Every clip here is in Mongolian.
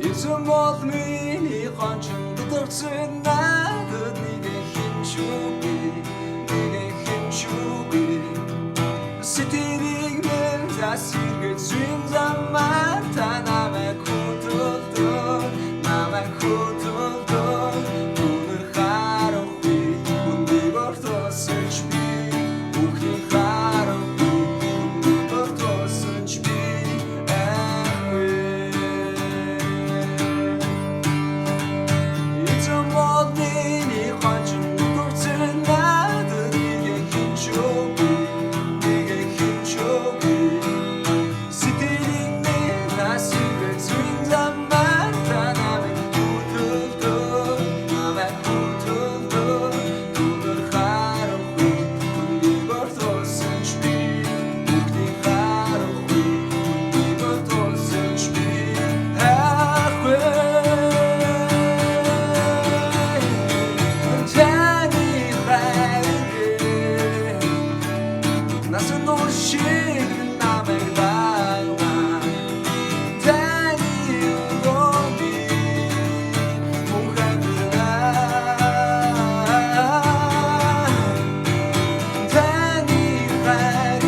Эзэн бол миний гончин, дутагдсан надад нэг хэн ч үгүй, нэг хэн ч үгүй. Сэтгэлийг минь засэргээ зүйн замаар та намайг хөдөлгөө, намайг хөдөлгөө. Түнэр харанхуй хүндий бортоосон ч би бүхний харанхуй хүндий бортоосон ч би айхгүй. Эзэн бол миний хончин, дутагдсан надад нэг хэн ч үгүй, нэг хэн ч үгүй. Сэтгэлийг минь насыг зүйн замаар та намайг хөдөлгөө, намайг хөдөлгөө. Түнэр харанхуй хүндий бортоосон ч би бүхний харанхуй хүндий бортоосон ч би айхгүй. Таны хайр насан туршид намайг дагна. Таны өргөн би мөнх амьдрана. Таны хайр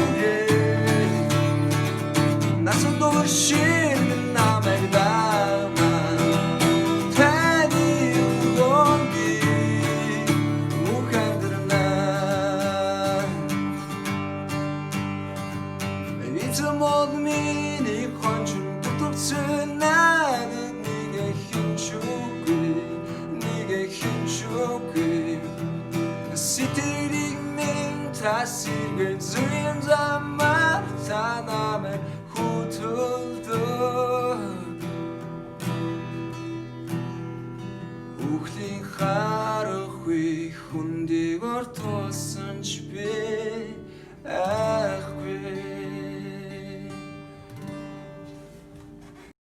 насан туршид намайг дагна. Таны өргөн би мөнх амьдрана. Эзэн бол миний хончин, дутагдсан надад нэг хэн ч үгүй, нэг хэн ч үгүй. Сэтгэлийг минь тасэргээ зүйн замаар